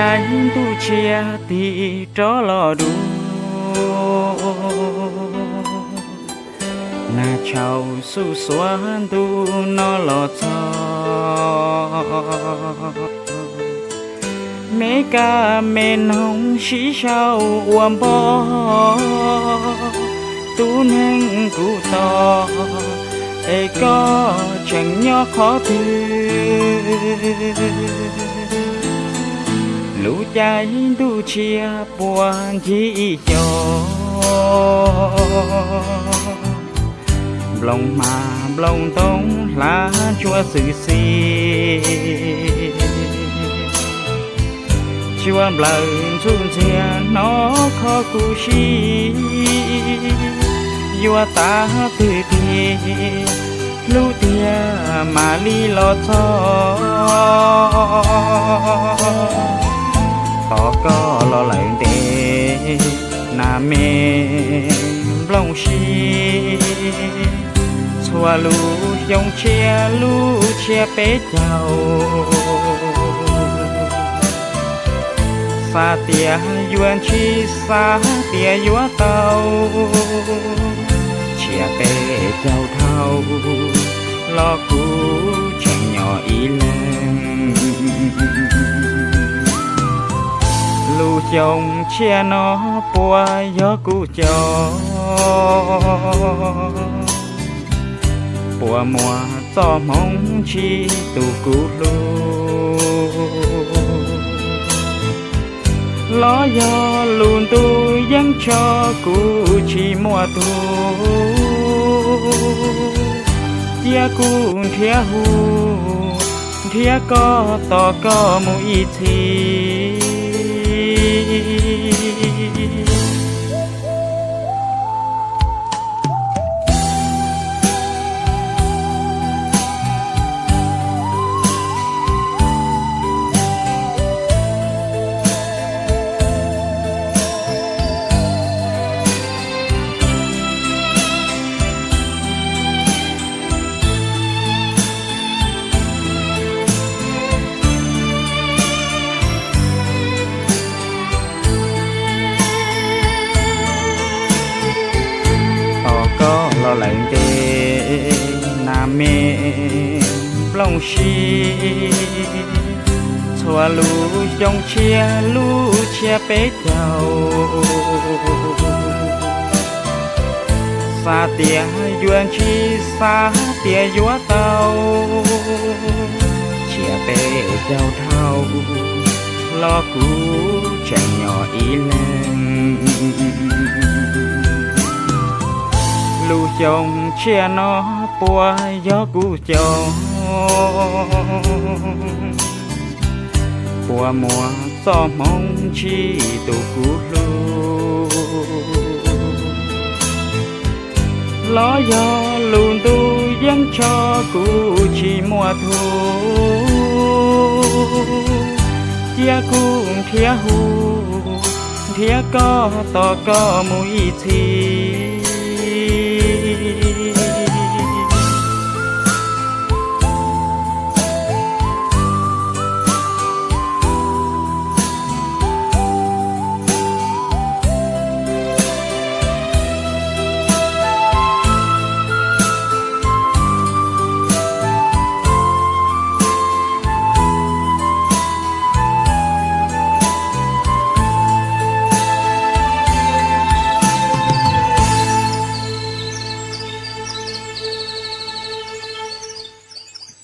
Caij ntuj tshiab tig rov los dua, nag tshauv xuj xuav ntu no los txog. Me kab me noog sib sau ua npog, tub neeg kuv tos, es koj tseem nyob qhov twg? Lub caij ntuj tshiab puag ncig ib xyoos, nplooj hmab nplooj ntoo hlav ntsuab xwm xis. Cua nplawm ntxuj ntxiag hnov kho kuv si, yuav tas twg tiag hlub tiag mam li los txog. Tos koj los lawm ntev, nas me nplooj si. Txhua lub xyoo tshiab lub tshiab peb caug, xav tias yuav ntsib xav tias yuav tau, tshiab peb caug dhau los kuv tseem nyob ib leeg. Lub xyoo tshiab no puas yog kuv cov, puas muaj txoj hmoov tsis tu kuv hlub, los yog lub ntuj yeej tso kuv tsis muaj tus, cia kuv nrhiav hu nrhiav koj tos koj mus ib txhis. Tos koj los lawm ntev, nas me nplooj si. Txhua lub xyoo tshiab lub tshiab peb caug, xav tias yuav ntsib xav tias yuav tau, tshiab peb caug dhau los kuv tseem nyob ib leeg. Lub xyoo tshiab no puas yog kuv cov, puas muaj txoj hmoov tsis tu kuv hlub, los yog lub ntuj yeej tso kuv tsis muaj tus, cia kuv nrhiav hu nrhiav koj tos koj mus ib txhis.